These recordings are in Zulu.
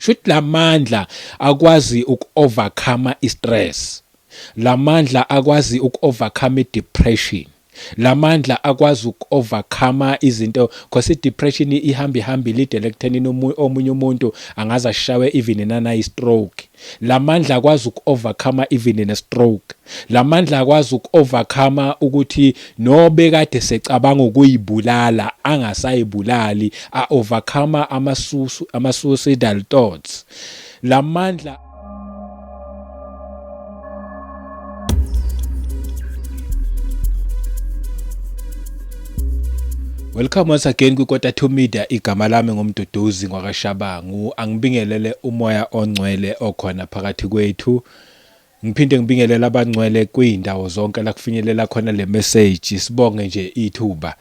Shuthi lamandla akwazi uku-overcome i-stress. Lamandla akwazi uku-overcome i-depression. Lamandla akwazi uku-overcome izinto because i-depression ihamba ihamba ilidele ekuthenini omunye umuntu angaze ashawe even nanayi-stroke. Lamandla akwazi uku-overcome even ne-stroke. Lamandla akwazi uku-overcome ukuthi nobekade secabanga ukuyibulala angasayibulali, a-overcome ama-suicidal thoughts. Lamandla. Welcome once again kwiKota 2 Media. Igama lami nguMduduzi ngwakaShabangu. Angibingelele umoya ongcwele okhona phakathi kwethu. Ngiphinde ngibingelele abangcwele kwindawo zonke la kufinyelela khona le message. Sibonge nje ithuba.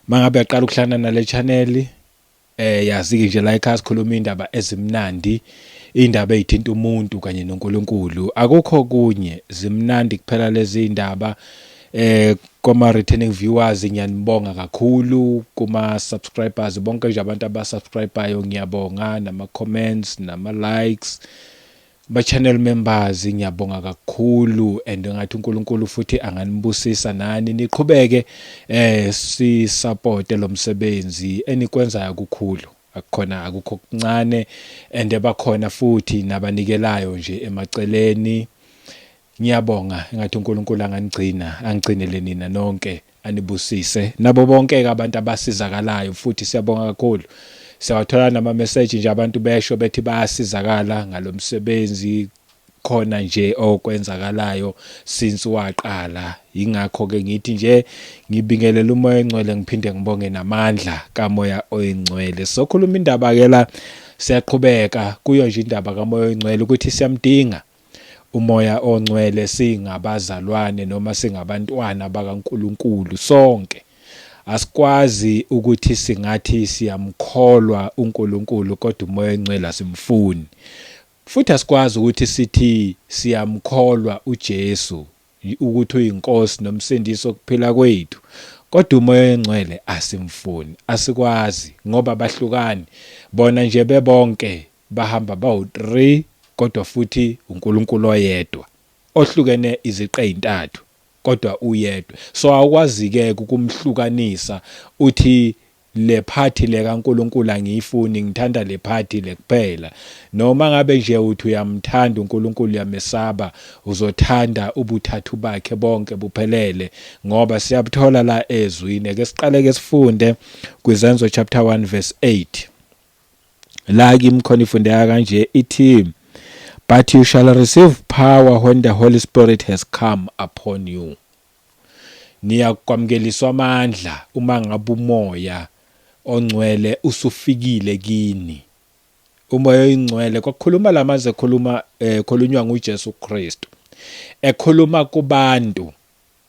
Mangabe yaqala ukuhlangana nale channel, yazi-ke nje la ekhaya sikhuluma indaba ezimnandi, indaba ezithinta umuntu kanye noNkulunkulu. Akukho kunye, zimnandi kuphela lezi indaba. Kuma returning viewers ngiyanibonga kakhulu, kuma subscribers bonke nje abantu abasubscribeayo ngiyabonga, nama comments nama likes, ba channel members ngiyabonga kakhulu, and ngathi uNkulunkulu futhi anganibusisa nani niqhubeke si support lo msebenzi enikwenzayo kukhulu, akukhona akukho kuncane, and bakhona futhi nabanikelayo nje emaceleni. Ngiyabonga, engathi uNkulunkulu anganigcina, angigcinele nina nonke, anibusise nabo bonke abantu abasizakalayo. Futhi siyabonga kakhulu, siyawathola nama message nje abantu besho bethi bayasizakala ngalomsebenzi khona nje okwenzakalayo since waqala. Ingakho ke ngithi nje ngibingelela umoya ongcwele, ngiphinde ngibonge namandla kamoya oyingcwele. Sokhuluma indaba ke la, siyaqhubeka kuyo nje indaba kamoya oyingcwele, ukuthi siyamdinga umoya ongcwele singabazalwane noma singabantwana bakaNkuluNkulu sonke. Asikwazi ukuthi singathi siyamkholwa uNkulunkulu kodwa umoya ongcwele asimfuni. Futhi asikwazi ukuthi sithi siyamkholwa uJesu ukuthi uyinkosi nomsindisi wokuphila kwethu kodwa umoya ongcwele asimfuni. Asikwazi, ngoba bahlukani bona nje bebonke, bahamba bawu-3 kodwa futhi uNkulunkulu oyedwa ohlukene iziqe ezintathu kodwa uyedwa. So awukwazi-ke ukumhlukanisa uthi le phathi le kaNkulunkulu angiyifuni, ngithanda le phathi le kuphela. Noma ngabe nje uthi uyamthanda uNkulunkulu, uyamesaba, uzothanda ubuthathu bakhe bonke buphelele, ngoba siyabuthola la ezwini. Ake siqale ke sifunde kwiZenzo chapter 1 verse 8. La kimi khona ifundeka kanje, ithi, "But you shall receive power when the Holy Spirit has come upon you." Niyakwamukeliswa amandla uma ngabe umoya ongcwele usufikile kini. Umoya oyingcwele kwakukhuluma lamazwi ekhuluma, khulunywa nguJesu Kristu ekhuluma kubantu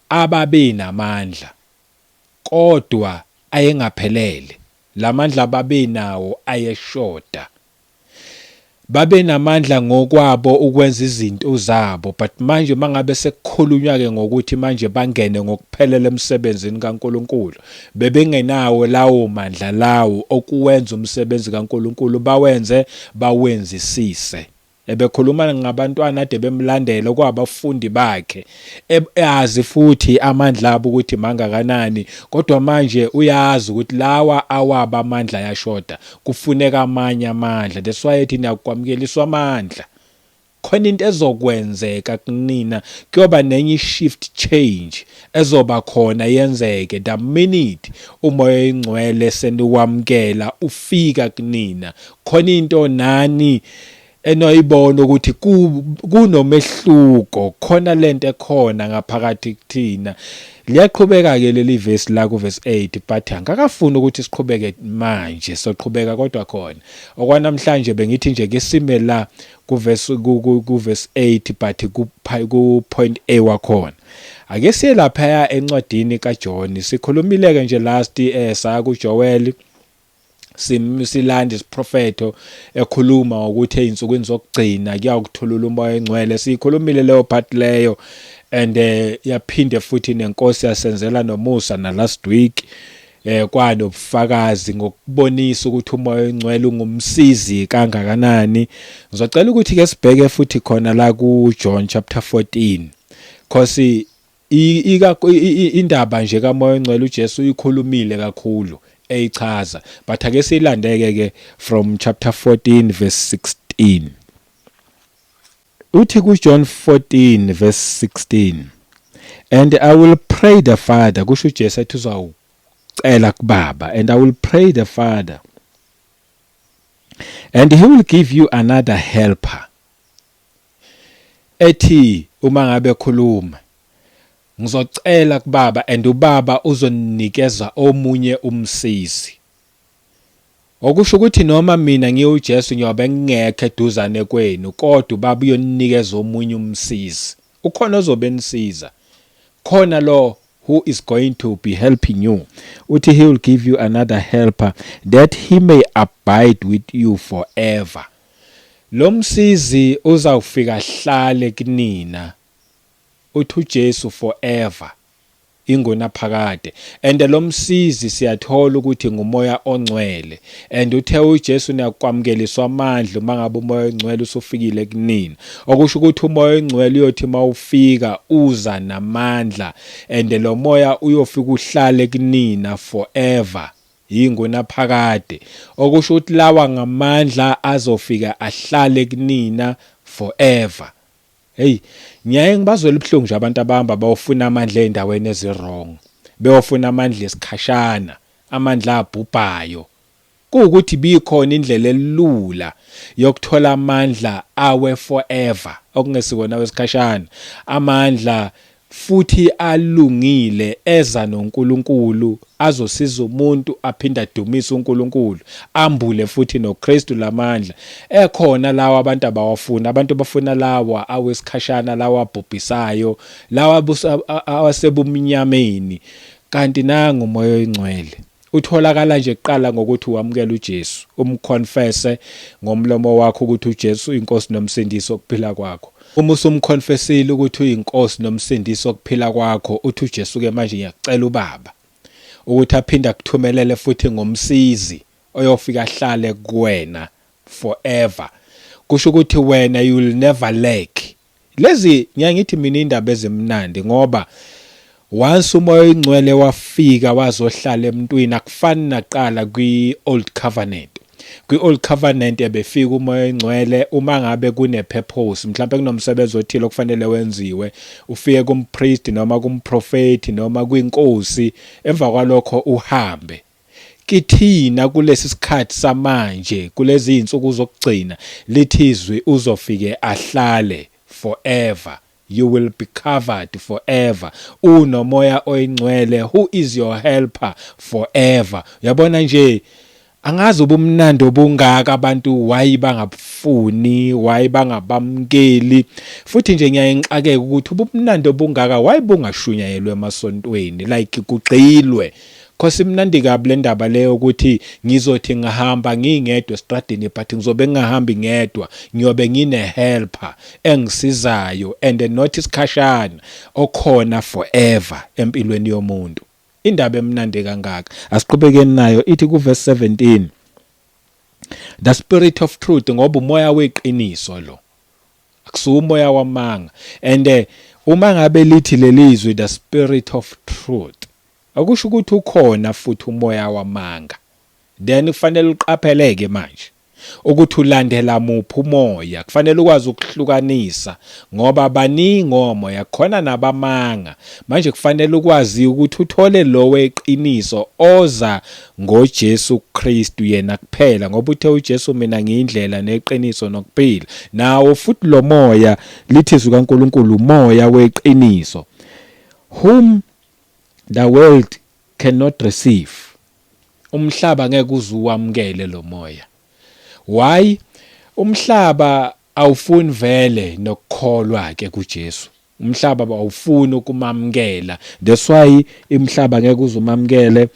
ababenamandla kodwa ayengaphelele. Lamandla babenawo ayeshoda. Babenamandla ngokwabo ukwenza izinto zabo, but manje mangabe sekukhulunywa ke ngokuthi manje bangene ngokuphelele emsebenzini kaNkuluNkulu, bebengenawo lawo mandla lawo okuwenza umsebenzi kaNkuluNkulu bawenze bawenzisise. Ebekhuluma ngabantwana ade bemlandela okwabafundi bakhe, eyazi futhi amandla abo ukuthi mangakanani, kodwa manje uyazi ukuthi lawa awaba amandla ayashoda, kufuneka amanye amandla. That's why ethi niyakwamukeliswa amandla. Khona into ezokwenzeka kunina, kuyoba nenye shift change ezoba khona yenzeke the minute umoya oyingcwele seniwamukela ufika kunina. Khona into nani enoyibona ukuthi kunomehluko khona lento ekhona ngaphakathi kuthina. Liyaqhubeka ke leli verse la ku verse 8, but angakafuni ukuthi siqhubeke manje, soqhubeka kodwa khona okwanamhlanje bengithi nje ke sime la ku verse ku verse 8, but ku point A wakhona. Ake siye lapha encwadini kaJohn. Sikhulumile ke nje last saya kuJoel, silanda isiprofetho ekhuluma ngokuthi ezinsukwini zokugcina kuyakuthulula umoya engcwele. Siyikhulumile leyo part leyo, and yaphinde futhi nenkosi yasenzela nomusa na last week. Kwanobufakazi ngokubonisa ukuthi uMoya oNgcwele ungumsizi kangakanani. Ngizocela ukuthi ke sibheke futhi khona la ku John chapter 14. Cause indaba nje kaMoya oNgcwele uJesu uyikhulumile kakhulu eyichaza. But ake siyilandeke ke from chapter 14 verse 16. Uthi kuJohn 14 verse 16, "And I will pray the Father," kusho uJesu ethi uzawucela kuBaba, "and I will pray the Father, and he will give you another helper." Ethi uma ngabe khuluma, ngizocela kuBaba and uBaba uzoninikeza omunye umsizi. Okusho ukuthi noma mina ngiwuJesu ngiyobe ngingekho eduzane kwenu, kodwa uBaba uyoninikeza omunye umsizi. Ukhona ozobe enisiza. Khona lo who is going to be helping you. Uthi he will give you another helper that he may abide with you forever. Lo msizi uzawufika hlale kunina. Uthi uJesu forever. Ingunaphakade. And lo msizi siyathola ukuthi nguMoya oNgcwele, and uthe uJesu niyakwamukeliswa amandla uma ngabe uMoya oNgcwele usufikile kunina, okusho ukuthi uMoya oNgcwele uyothi mawufika uza namandla, and lo moya uyofika uhlale kunina forever, ingunaphakade, okusho ukuthi lawa ngamandla azofika ahlale kunina forever. Hey, ngiyaye ngibazwela ubuhlungu nje abantu abahamba bayofuna amandla ezindaweni ezi-wrong, beyofuna amandla esikhashana, amandla abhubhayo. Kuwukuthi bikhona indlela elula yokuthola amandla awe forever, okungesikona wesikhashana, amandla futhi alungile eza noNkulunkulu, azosiza umuntu aphinde adumise uNkulunkulu, ambule futhi noKristu. Lamandla ekhona lawa abantu abawafuna, abantu bafuna lawa awesikhashana, lawa abhubhisayo, lawa awasebumnyameni, kanti nangu uMoya oNgcwele utholakala nje kuqala ngokuthi wamukele uJesu, umconfesse ngomlomo wakho ukuthi uJesu uyinkosi nomsindisi wokuphila kwakho. Uma usumconfessile ukuthi uyinkosi nomsindisi wokuphila kwakho, uthi uJesu ke manje ngiyakucela uBaba ukuthi aphinde akuthumelele futhi ngomsizi oyofika ahlale kuwena forever. Kusho ukuthi wena you will never lack. Lezi ngiyaye ngithi mina indaba ezimnandi, ngoba once uMoya oNgcwele wafika wazohlala emntwini, akufani naqala kwi-Old Covenant. Kwi-Old Covenant ebefika uMoya oNgcwele uma ngabe kune purpose, mhlawumbe kunomsebenzi othile okufanele wenziwe, ufike kumpriest noma kumprofeti noma kwinkosi, emva kwalokho uhambe. Kithina kulesi sikhathi samanje, kulezi insuku zokugcina, lithi izwi uzofike ahlale forever. You will be covered forever unoMoya oyiNgcwele who is your helper forever. Uyabona nje, angazi ubumnandi obungaka abantu why bangabufuni, why bangabamukeli. Futhi nje ngiyaye ngixakeke ukuthi ubumnandi obungaka why bungashunyayelwe emasontweni, like kugxilwe. Cause imnandi kabi le ndaba leyo ukuthi ngizothi ngihamba ngingedwa estradini, but ngizobe ngingahambi ngedwa, ngiyobe ngine helper engisizayo, and not isikhashana, okhona forever empilweni yomuntu. Indaba emnandi kangaka. Asiqhubekeni nayo. Ithi ku verse 17, "The Spirit of truth," ngoba umoya weqiniso lo, akusuka umoya wamanga. And uma ngabe lithi lelizwi "the Spirit of truth", akusho ukuthi ukhona futhi umoya wamanga. Then kufanele uqapheleke manje ukuthi ulandela muphi umoya. Kufanele ukwazi ukuhlukanisa ngoba baningi omoya khona nabamanga. Manje kufanele ukwazi ukuthi uthole lo weqiniso oza ngoJesu Kristu yena kuphela, ngoba uthe uJesu, "Mina ngiyindlela neqiniso nokuphila." Nawo futhi lo moya, lithi izwi kaNkuluNkulu, umoya weqiniso, "whom the world cannot receive." Umhlaba ngeke uze uwamukele lo moya. Why? Umhlaba awufuni vele nokukholwa ke kuJesu, umhlaba awufuni ukumamukela. That's why imhlaba ngeke uze umamukele,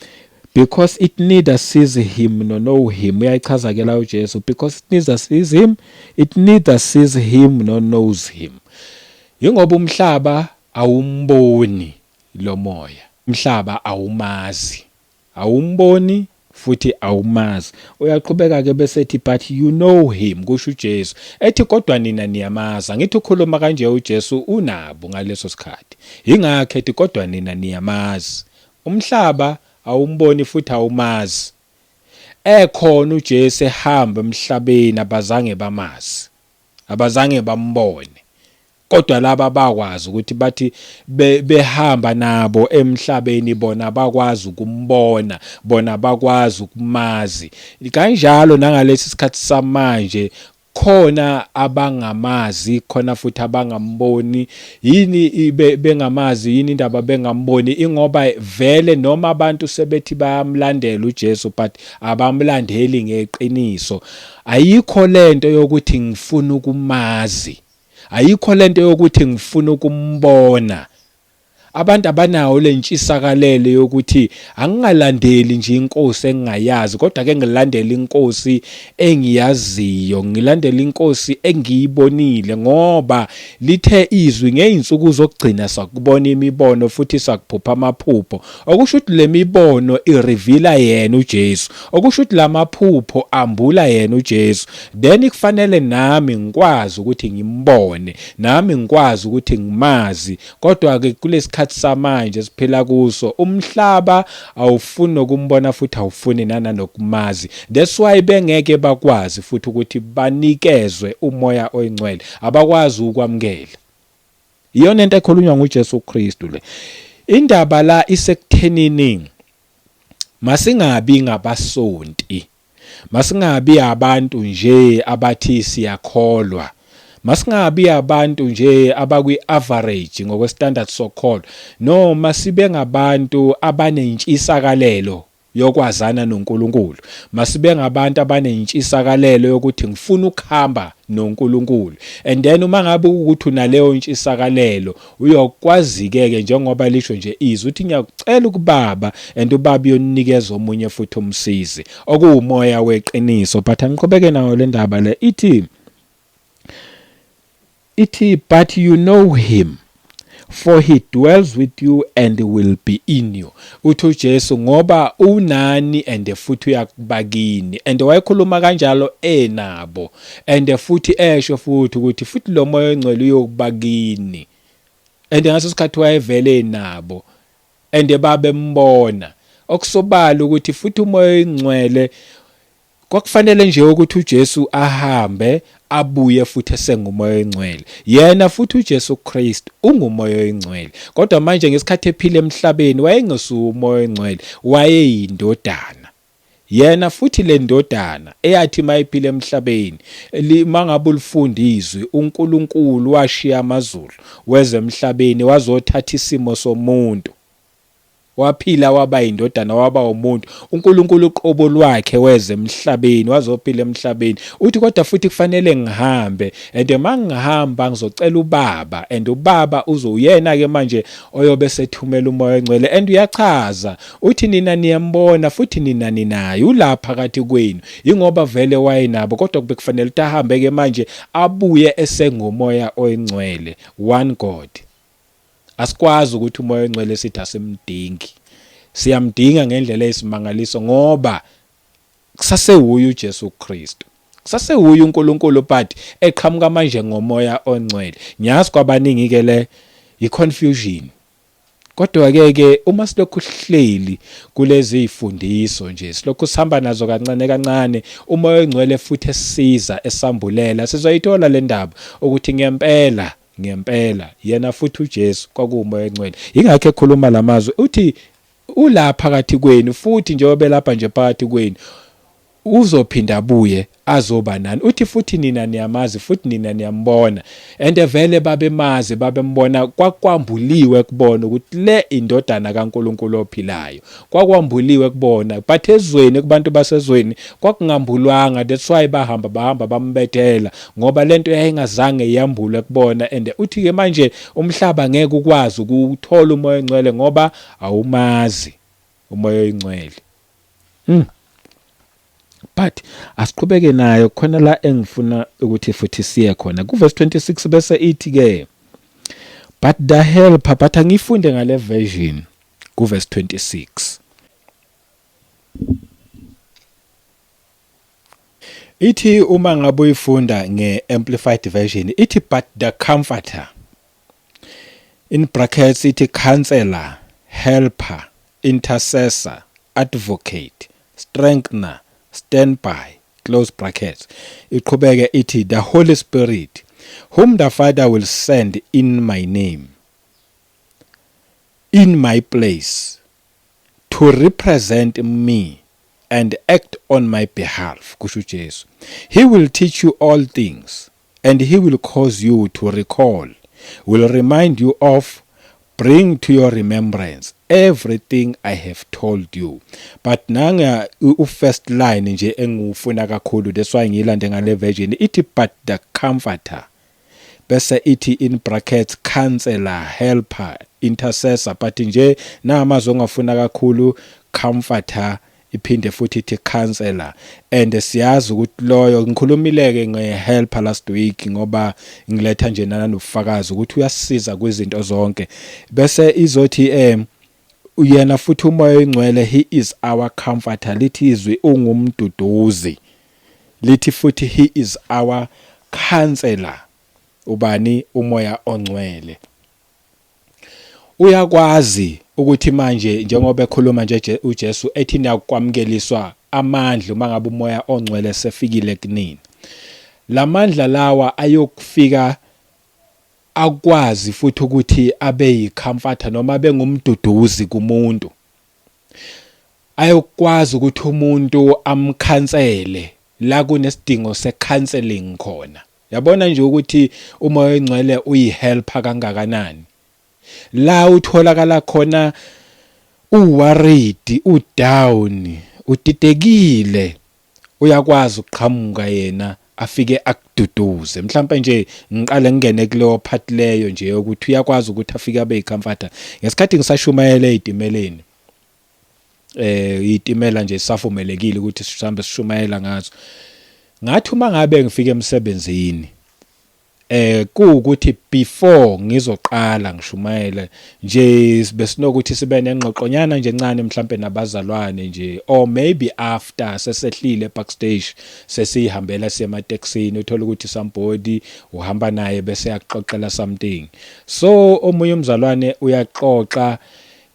"because it neither sees him nor know him." Uyayichaza ke la uJesu, "because it neither sees him, it neither sees him nor knows him." Ingoba umhlaba awumboni lo moya, umhlaba awumazi. Awumboni futhi awumazi. Uyaqhubeka ke bese ethi, "But you know him," kusho uJesu. Ethi, "Kodwa nina niyamazi." Angithi ukhuluma kanje uJesu unabo ngaleso sikhathi. Ingakho ethi, "Kodwa nina niyamazi." Umhlaba awumboni futhi awumazi. Ekhona uJesu ehamba emhlabeni, abazange bamazi. Abazange bambone. Kodwa laba bakwazi ukuthi bathi behamba nabo emhlabeni, bona bakwazi ukumbona, bona bakwazi ukumazi. Kanjalo nangalesi sikhathi samanje khona abangamazi, khona futhi abangamboni. Yini bengamazi? Yini indaba bengamboni? Ingoba vele noma abantu sebethi bayamlandela uJesu, but abamlandeli ngeqiniso. Ayikho lento yokuthi ngifuna ukumazi, ayikho lento yokuthi ngifuna ukumbona. Abantu abanawo lentshisakalelo yokuthi angingalandeli nje inkosi engingayazi, kodwa ke ngilandela inkosi engiyaziyo, ngilandela inkosi engiyibonile, ngoba lithe izwi, ngeyinsuku zokugcina sakubona imibono futhi sakuphupha amaphupho. Okusho ukuthi le mibono ireveala yena uJesu, okusho ukuthi lamaphupho ambula yena uJesu. Then kufanele nami ngikwazi ukuthi ngimbone, nami ngikwazi ukuthi ngimazi. Kodwa ke kulesikhathi samanje siphila kuso, umhlaba awufuni nokumbona futhi awufuni nanokumazi. That's why bengeke bakwazi futhi ukuthi banikezwe uMoya oyiNgcwele, abakwazi ukwamukela. Iyona into ekhulunywa nguJesu Kristu le. Indaba la isekuthenini masingabi ngabasonti, masingabi abantu nje abathi siyakholwa, masingabi abantu nje abakwi average ngokwestandard sokholwa. Noma sibe ngabantu abanentshisakalelo yokwazana noNkulunkulu, masibe ngabantu abanentshisakalelo yokuthi ngifuna ukuhamba noNkulunkulu. And then uma ngabe ukuthi unaleyo ntshisakalelo, uyokwazi-ke ke, njengoba lisho nje izwi uthi, "Ngiyakucela ukubaba, and ubaba uyonikeza omunye futhi umsizi, okuwumoya weqiniso." But angiqhubeke nayo le ndaba le. Ithi, "But you know him, for he dwells with you and will be in you." Uthi uJesu, ngoba unani and futhi uyakuba kini. And wayekhuluma kanjalo enabo, and futhi esho futhi ukuthi futhi lo Moya oNgcwele uyokuba kini. And ngaso sikhathi wayevele nabo and babembona. Okusobala ukuthi futhi uMoya oNgcwele kwakufanele nje ukuthi uJesu ahambe, abuye futhi esengumoya oNgcwele. Yena futhi uJesu Kristu ungumoya oNgcwele, kodwa manje ngesikhathi ephila emhlabeni wayengesuwo uMoya oNgcwele, wayeyindodana. Yena futhi le ndodana eyathi mayiphila emhlabeni, mangabe ulifunda izwi, uNkulunkulu washiya amazulu, weze emhlabeni, wazothatha isimo somuntu, waphila, waba indodana, waba umuntu. UNkulunkulu uqobo lwakhe weze emhlabeni, wazophila emhlabeni. Uthi, "Kodwa futhi kufanele ngihambe, and mangihamba ngizocela ubaba, and ubaba uzoyena ke manje oyobe sethumela uMoya oNgcwele." And uyachaza, uthi, "Nina niyambona futhi nina ninaye, ulapha phakathi kwenu." Ingoba vele wayenabo, kodwa kube kufanele ukuthi ahambe ke manje, abuye esengumoya oNgcwele. One God. Asikwazi ukuthi uMoya oNgcwele sithi asimdingi. Siyamdinga ngendlela eyisimangaliso, ngoba kusasewuye uJesu Kristu, kusasewuye uNkulunkulu, but eqhamuka manje ngoMoya oNgcwele. Ngiyazi kwabaningi ke le i-confusion, kodwa ke ke uma silokhu sihleli kulezi zifundiso nje, silokhu sihamba nazo kancane kancane, uMoya oNgcwele futhi esisiza, esambulela, sizoyithola le ndaba ukuthi ngempela ngempela yena futhi uJesu kwakuwuMoya oNgcwele. Ingakho ekhuluma lamazwi, uthi ula phakathi kwenu futhi, njengoba elapha nje phakathi kwenu, uzophinda abuye azoba nani. Uthi futhi, "Nina niyamazi futhi nina niyambona." And vele babemazi, babembona. Kwakwambuliwe kubona ukuthi le indodana kaNkulunkulu ophilayo, kwakwambuliwe kubona. But ezweni, kubantu basezweni, kwakungambulwanga. That's why bahamba bahamba bambethela, ngoba lento yayingazange yambulwe kubona. And uthi ke manje umhlaba ngeke ukwazi ukuthola uMoya oNgcwele, ngoba awumazi uMoya oNgcwele. But asiqhubeke nayo khona la engifuna ukuthi futhi siye khona kuverse 26. Bese ithi ke, "But the helper," but angifunde ngale version kuverse 26. Ithi uma ngabe uyifunda nge-Amplified Version ithi, "But the Comforter," in brackets ithi counselor, helper, intercessor, advocate, strengthener, standby, close brackets. Iqhubeke ithi, "The Holy Spirit, whom the Father will send in my name, in my place, to represent me and act on my behalf," kusho uJesu, "he will teach you all things and he will cause you to recall, will remind you of, bring to your remembrance everything I have told you." But nanga u first line nje engiwufuna kakhulu, that's why ngiyilande ngale version. Ithi, "But the Comforter," bese ithi in brackets counselor, helper, intercessor, but nje namazwi ongafuna kakhulu, comforter, iphinde futhi ithi counselor. And siyazi ukuthi loyo ngikhulumileke ngehelper last week, ngoba ngiletha nje nanobufakazi ukuthi uyasisiza kwizinto zonke. Bese izothi uyena futhi uMoya oNgcwele, he is our comforter. Lithi izwi ungumduduzi. Lithi futhi he is our counselor. Ubani? UMoya oNgcwele. Uyakwazi ukuthi manje njengoba ekhuluma nje uJesu ethi niyakwamukeliswa amandla uma ngabe uMoya oNgcwele sefikile kunini, lamandla lawa ayokufika akwazi futhi ukuthi abe yicomforter noma abe ngumduduzi kumuntu, ayokwazi ukuthi umuntu amcounsele la kunesidingo secounseling khona. Yabona nje ukuthi uMoya oNgcwele uyihelper kangakanani. La utholakala khona uworried, udown, udidekile, uyakwazi ukuqhamuka yena afike akududuze. Mhlawumbe nje ngiqale ngingene kuleyo part leyo nje ukuthi uyakwazi ukuthi afike abe yicomforter. Ngesikhathi ngisashumayela ezitimeleni, itimela nje savumelekile ukuthi sihambe sishumayela ngazo, ngathi uma ngabe ngifika emsebenzini, kuukuthi before ngizoqala ngishumayele nje, besinokuthi sibe nengxoxonyana nje encane mhlambe nabazalwane nje, or maybe after sesehlile backstage, sesihambela siya ematekisini, uthola ukuthi somebody uhamba naye bese yaxoxela something. So omunye umzalwane uyaxoxa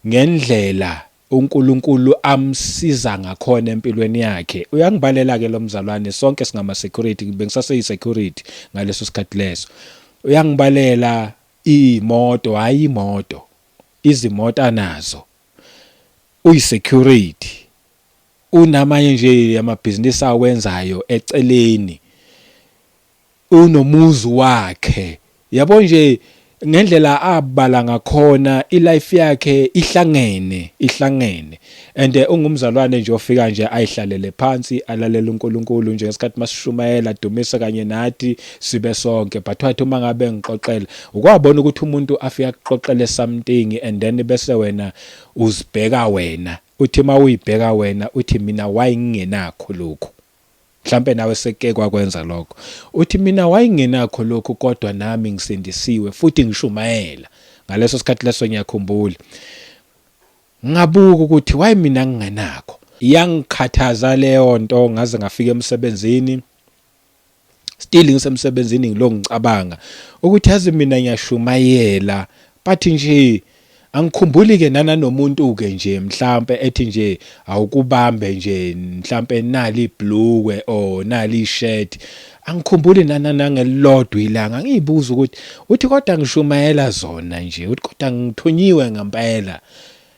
ngendlela uNkulunkulu amsiza ngakhona empilweni yakhe. Uyangibalela ke lo mzalwane, sonke singama security, bengisaseyi security ngaleso sikhathi leso. Uyangibalela imoto, hayi imoto, izimoto anazo, uyisecurity, unamanye nje amabhizinisi awenzayo eceleni, unomuzi wakhe. Yabo nje ngendlela abala ngakhona ilife yakhe ihlangene, ihlangene. And ungumzalwane nje ofika nje ayihlalele phansi, alalela uNkulunkulu nje ngesikhathi masishumayela, dumise kanye nathi sibe sonke. But wathi uma ngabe ngixoxela, ukwabona ukuthi umuntu afika akuxoxele something and then bese wena uzibheka wena, uthi mawuyibheka wena uthi, "Mina why ngingenakho lokhu?" Mhlambe nawe seke kwakwenza lokho, uthi, "Mina wayingenakho lokhu, kodwa nami ngisindisiwe futhi ngishumayela." Ngaleso sikhathi leso ngiyakhumbula ngabuka ukuthi why mina ngingenakho. Iyangikhathaza leyo nto ngaze ngafika emsebenzini, still ngisemsebenzini ngilo ngicabanga ukuthi yazi mina ngiyashumayela, but nje angikhumbuli ke nana nomuntu ke nje mhlambe ethi nje awukubambe nje mhlambe nali ibhlukwe or nali ishirt. Angikhumbuli nana nangelilodwa ilanga ngiyibuza ukuthi uthi kodwa ngishumayela zona nje, uthi kodwa ngithunyiwe ngempela,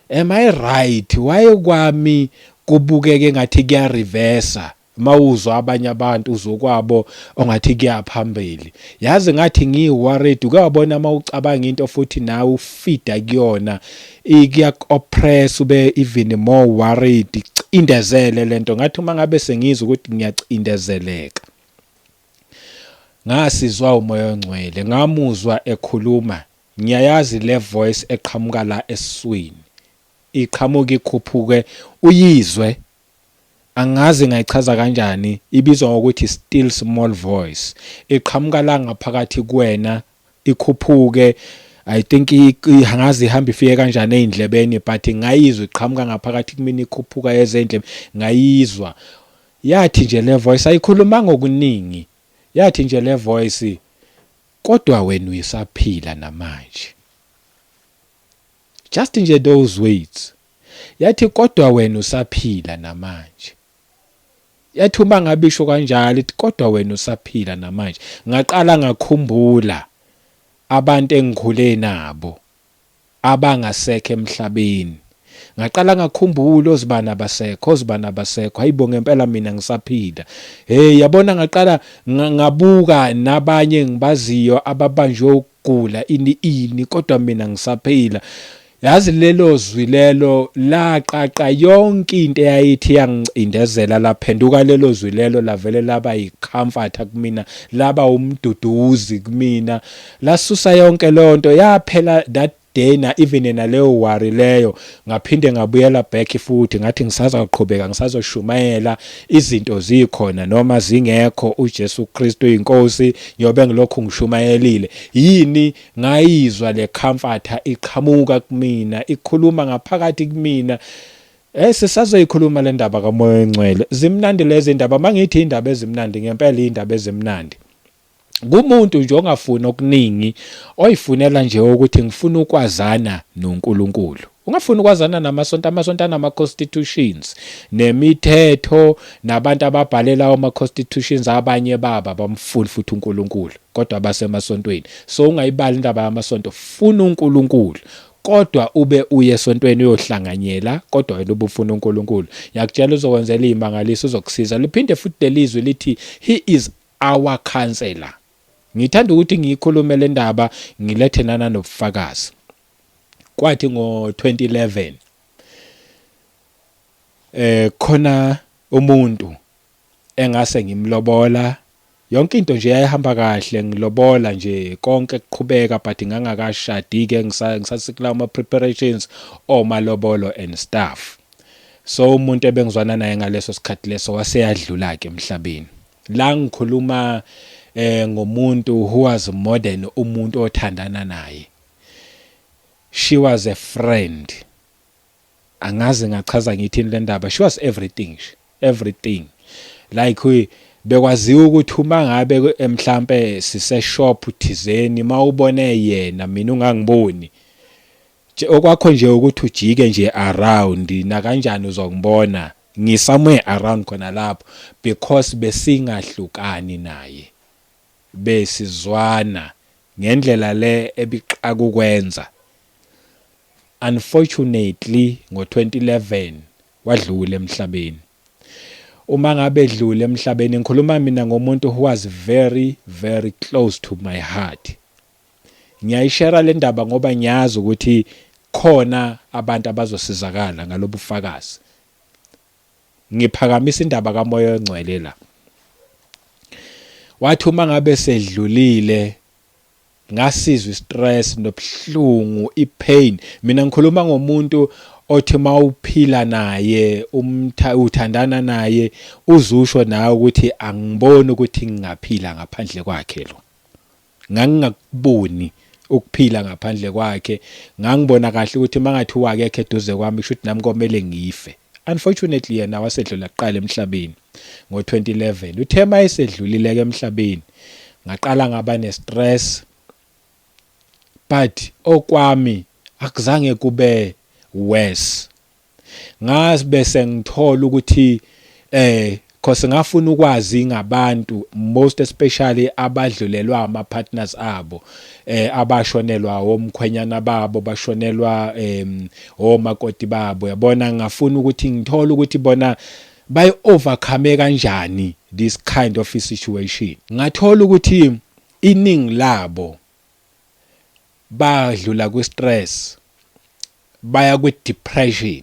am I right? Why kwami kubukeke ngathi kuya reverse? Mawuzwa abanye abantu uzokwabo ongathi kuyaphambili, yazi ngathi ngiworried. Ukuyabona mawucabanga into futhi nawe ufida kuyona, kuyak-oppress, ube even more worried, icindezele lento. Ngathi uma ngabe sengizwa ukuthi ngiyacindezeleka, ngasizwa uMoya oNgcwele, ngamuzwa ekhuluma. Ngiyayazi le voice eqhamuka la esiswini, iqhamuka ikhuphuke uyizwe, angazi ngayichaza kanjani, ibizwa ngokuthi still small voice. Iqhamuka la ngaphakathi kuwena, ikhuphuke. I think angazi ihamba ifike kanjani ezindlebeni, but ngayizwa iqhamuka ngaphakathi kumina, ikhuphuka ezendlebe, ngayizwa. Yathi nje le voice, ayikhuluma ngokuningi, yathi nje le voice, "Kodwa wena uyisaphila namanje." Just nje those words, yathi, "Kodwa wena usaphila namanje." Yathi uma ngabe isho kanjalo, ithi, "Kodwa wena usaphila namanje," ngaqala ngakhumbula abantu engikhule nabo abangasekho emhlabeni. Ngaqala ngakhumbula ozibani abasekho, ozibani abasekho. Hayibo, ngempela mina ngisaphila. Hey, yabona, ngaqala ngabuka nabanye engibaziyo ababanjwe ukugula, ini ini, kodwa mina ngisaphila. Yazi, lelo zwi lelo laqaqa yonke into eyayithi yangicindezela. Laphenduka lelo zwi lelo, lavele laba yicomforter kumina, laba umduduzi kumina, lasusa yonke leyo nto, yaphela that day. Na even naleyo worry leyo, ngaphinde ngabuyela back futhi, ngathi ngisazaqhubeka, ngisazoshumayela, izinto zikhona noma zingekho, uJesu Kristu inkosi, ngiyobe ngilokhu ngishumayelile. Yini? Ngayizwa le comforter iqhamuka kumina, ikhuluma ngaphakathi kumina. Sisazoyikhuluma le ndaba kaMoya oNgcwele. Zimnandi lezi ndaba. Mangithi indaba ezimnandi, ngempela indaba ezimnandi. Kumuntu nje ongafuni okuningi, oyifunela nje ukuthi ngifuna ukwazana noNkulunkulu. Ungafuni ukwazana namasonto, amasonto anama constitutions nemithetho nabantu ababhalela ama constitutions, abanye baba bamfuni futhi uNkulunkulu, kodwa basemasontweni. So ungayibali indaba yamasonto, funa uNkulunkulu. Kodwa ube uye esontweni uyohlanganyela, kodwa wena ubufuna uNkulunkulu. Ngiyakutshela, uzokwenzela izimangaliso, uzokusiza. Liphinde futhi lelizwi lithi, "He is our counselor." Ngithanda ukuthi ngiyikhulume le ndaba, ngilethe nana nobufakazi. Kwathi ngo2011 khona umuntu engase ngimlobola, yonke into nje yayihamba kahle, ngilobola nje, konke kuqhubeka, but ngangakashadi ke, ngisasikula ama preparations omalobolo and stuff. So umuntu ebengizwana naye ngaleso sikhathi leso waseyadlula ke emhlabeni. La ngikhuluma ngomuntu who was more than umuntu othandana naye, she was a friend. Angazi ngachaza ngithini le ndaba. She was everything, everything. Like, bekwaziwa ukuthi uma ngabe mhlambe sise shop thizeni, mawubone yena, mina ungangiboni, okwakho nje ukuthi ujike nje around, na kanjani uzongibona ngi somewhere around khona lapho, because besingahlukani naye, besizwana ngendlela le ebiqaka ukwenza. Unfortunately, ngo2011 wadlula emhlabeni. Uma ngabe edlule emhlabeni, ngikhuluma mina ngomuntu who was very, very close to my heart. Ngiyayishare le ndaba ngoba ngiyazi ukuthi khona abantu abazosizakala ngalobufakazi. Ngiphakamisa indaba kaMoya oNgcwele la. Wathi uma ngabe sedlulile, ngasizwa istress nobuhlungu, ipain. Mina ngikhuluma ngomuntu othi mawuphila naye, umtha uthandana naye, uzusho nawe ukuthi angiboni ukuthi ngingaphila ngaphandle kwakhe lo. Ngangingakuboni ukuphila ngaphandle kwakhe. Ngangibona kahle ukuthi mangathi wakekho eduze kwami, kusho ukuthi nami komele ngife. Unfortunately, yena wasedlula kuqala emhlabeni ngo2011. Uthe mayesedlulile ke emhlabeni, ngaqala ngaba nestress, but okwami akuzange kube worse. Ngazi bese ngithola ukuthi cause ngafuna ukwazi ngabantu, most especially abadlulelwa ama partners abo, abashonelwa omkhwenyana babo, bashonelwa omakoti babo, yabona. Ngafuna ukuthi ngithole ukuthi bona bayi overcome kanjani this kind of a situation. Ngathola ukuthi iningi labo badlula ku stress, baya kwi depression.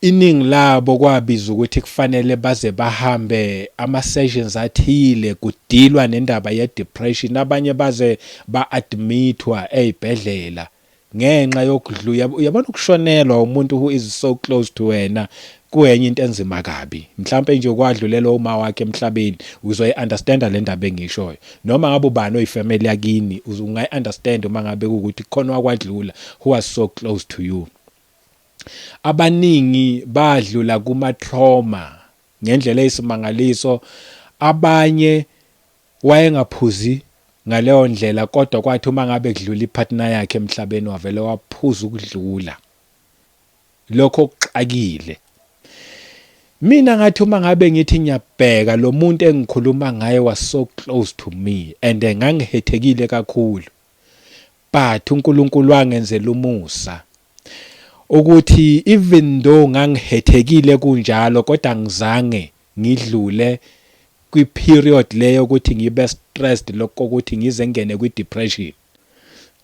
Iningi labo kwabiza ukuthi kufanele baze bahambe ama sessions athile kudilwa nendaba ye depression. Abanye baze ba-admitwa ezibhedlela. Ngenxa yokudlula, uyabona, ukushonelwa umuntu who is so close to wena kuyenye into enzima kabi. Mhlambe nje kwadlulela uma wakhe emhlabeni, uzoyi-understanda le ndaba engishoyo. Noma ngabe ubani oyifamily yakini, ungayi-understand uma ngabe kuwukuthi khona wakwadlula who was so close to you. Abaningi badlula kuma trauma ngendlela eyisimangaliso. Abanye wayengaphuzi ngaleyo ndlela, kodwa kwathi uma ngabe kudlula ipartner yakhe emhlabeni, wavele waphuza ukudlula lokho okuxakile. Mina ngathi uma ngabe ngithi ngiyabheka, lo muntu engikhuluma ngaye was so close to me and ngangihethekile kakhulu, but uNkulunkulu wangenzela umusa ukuthi even though ngangihethekile kunjalo, kodwa ngizange ngidlule kwi-period leyo ukuthi ngibe stressed lokho ukuthi ngize ngene kwi-depression.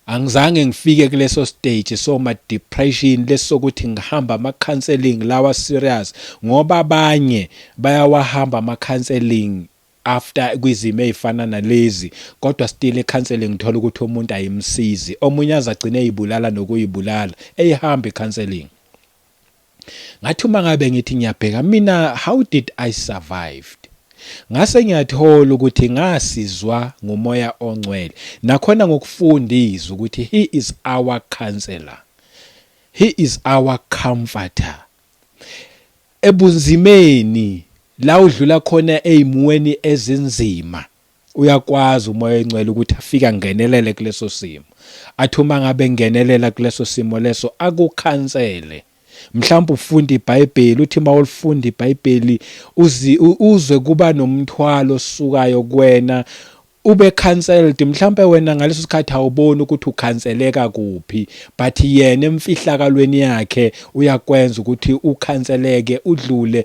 Angizange ngifike kuleso stage soma depression lesokuthi ngihamba ama counseling lawa serious, ngoba abanye bayawahamba ama counseling after kwizimo ezifana nalezi, kodwa still e-counseling ngithola ukuthi umuntu ayimsizi, omunye azagcina eyibulala nokuyibulala eyihamba i-counseling. Ngathi uma ngabe ngithi ngiyabheka mina, how did I survived? Ngase ngiyathola ukuthi ngasizwa nguMoya oNgcwele, nakhona ngokufunda izwi ukuthi he is our counselor, he is our comforter ebunzimeni la udlula khona, ezimweni ezinzima. Uyakwazi uMoya oNgcwele ukuthi afike angenelele kuleso simo, athi uma ngabe ngenelela kuleso simo leso, akukhansele. Mhlawumbe ufunda iBhayibheli, uthi mawulifunda iBhayibheli, uzwe kuba nomthwalo osukayo kuwena, ube cancelled. Mhlambe wena ngaleso sikhathi awuboni ukuthi ukhanseleka kuphi, but yena emfihlakalweni yakhe uyakwenza ukuthi ukhanseleke, udlule,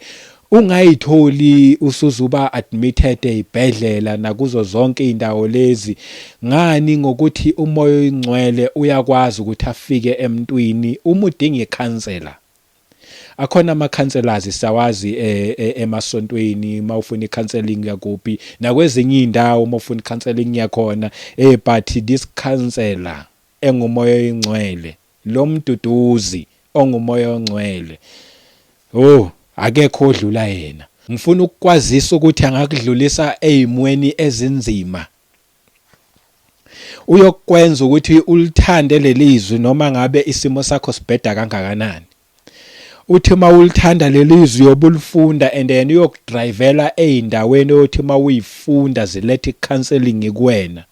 ungayitholi usuzuba admitted ezibhedlela nakuzo zonke indawo lezi. Ngani? Ngokuthi uMoya oNgcwele uyakwazi ukuthi afike emntwini uma udinga ikhansela. Akhona ama counselors, siyawazi emasontweni, mawufuna i-counseling yakuphi, nakwezinye indawo uma ufuna i-counseling yakhona, but this counselor enguMoya oNgcwele, lo mduduzi onguMoya oNgcwele, oh, akekho odlula yena. Ngifuna ukukwazisa ukuthi angakudlulisa ezimweni ezinzima, uyokwenza ukuthi ulithande lelizwi noma ngabe isimo sakho sibheda kangakanani. Uthi uma ulithanda lelizwi, uyobulifunda and then uyokudrivela ezindaweni oyothi uma uyifunda zilethe counseling kuwena.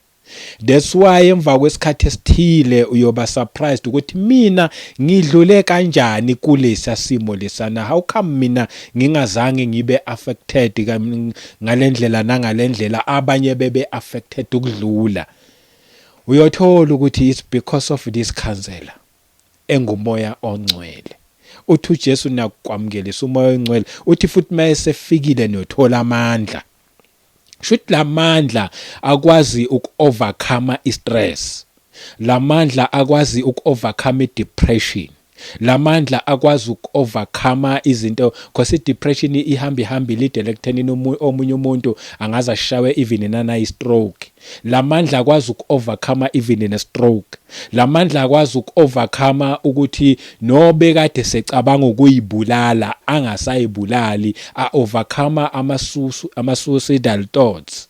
That's why emva kwesikhathi esithile uyoba surprised ukuthi mina ngidlule kanjani kulesa simo lesana, how come mina ngingazange ngibe affected ngalendlela nangalendlela abanye bebe affected ukudlula. Uyothola ukuthi it's because of this counselor enguMoya oNgcwele. Uthi uJesu nakwamukelisa uMoya oNgcwele, uthi futhi mayesefikile niyothola amandla. Shuthi lamandla akwazi uku-overcome i-stress, lamandla akwazi uku-overcome i-depression, lamandla akwazi uku-overcome izinto, because i-depression ihamba ihamba ilidele ekuthenini omunye umuntu angaze ashawe even nanayi-stroke. Lamandla akwazi uku-overcome even ne-stroke. Lamandla akwazi uku-overcome ukuthi nobe kade secabanga ukuyibulala angasayibulali, a-overcome ama-suicidal thoughts.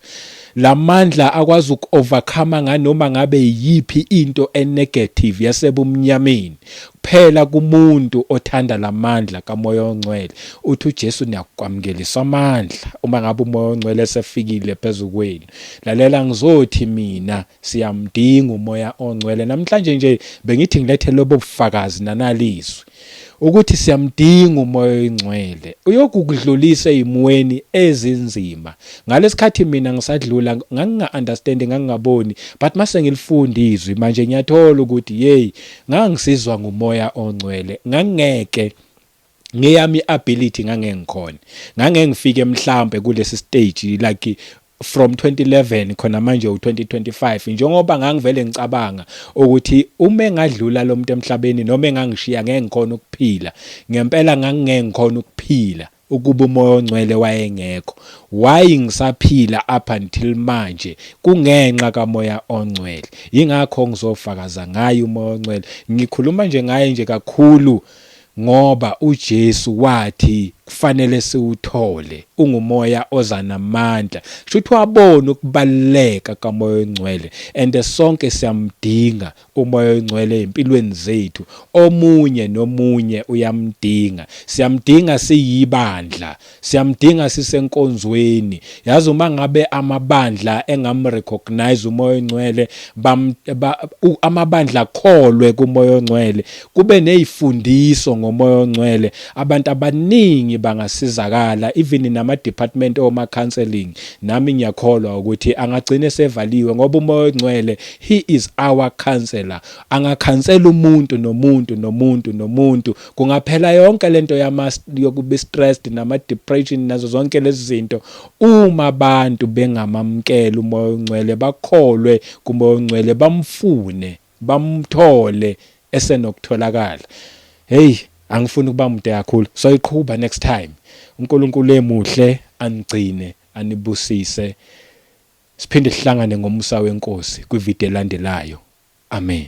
Lamandla akwazi uku-overcome nganoma ngabe yiphi into enegative yasebumnyameni, kuphela kumuntu othanda lamandla kaMoya oNgcwele. Uthi uJesu niyakwamukelisa amandla uma ngabe uMoya oNgcwele esefikile phezu kwenu. Lalela, ngizothi mina siyamdinga uMoya oNgcwele. Namhlanje nje bengithi ngilethe lobo bufakazi nanalizwi ukuthi siyamdinga uMoya oNgcwele, uyokukudlulisa ezimweni ezinzima. Ngalesikhathi mina ngisadlula nganginga understand, ngangingaboni, but mase ngilifunda izwi manje ngiyathola ukuthi hey, ngangisizwa nguMoya oNgcwele. Ngangeke ngeyami ability ngangengikhona, ngangeke ngifike mhlambe kulesi stage like from 2011 khona manje u2025, njengoba ngangivele ngicabanga ukuthi uma engadlula lo muntu emhlabeni noma engangishiya ngeke ngikhona ukuphila. Ngempela ngangingeke ngikhona ukuphila. Ukuba uMoya oNgcwele wayengekho, why ngisaphila up until manje? Kungenxa kaMoya oNgcwele. Yingakho ngizofakaza ngaye uMoya oNgcwele. Ngikhuluma nje ngaye nje kakhulu ngoba uJesu wathi kufanele siwuthole, ungumoya oza namandla. Shuthi wabona ukubaluleka kaMoya oNgcwele, and sonke siyamdinga uMoya oNgcwele empilweni zethu. Omunye nomunye uyamdinga. Siyamdinga siyibandla, siyamdinga sisenkonzweni. Yazi, uma ngabe amabandla engamrecognize uMoya oNgcwele, amabandla akholwe kuMoya oNgcwele, kube nezifundiso ngoMoya oNgcwele, abantu abaningi bangasizakala. Even nama department oma counseling, nami ngiyakholwa ukuthi angagcina sevaliwe, ngoba uMoya oNgcwele, he is our counselor. Angakhansela umuntu nomuntu nomuntu nomuntu, kungaphela yonke lento yama yokuba stressed nama depression nazo zonke lezi zinto, uma abantu bengamamkela uMoya oNgcwele, bakholwe kuMoya oNgcwele, bamfune, bamthole esenokutholakala. Hey, angifuni ukuba mude kakhulu, soyiqhuba next time. UNkulunkulu emuhle anigcine, anibusise. Siphinde sihlangane ngomusa weNkosi kwivideo elandelayo. Amen.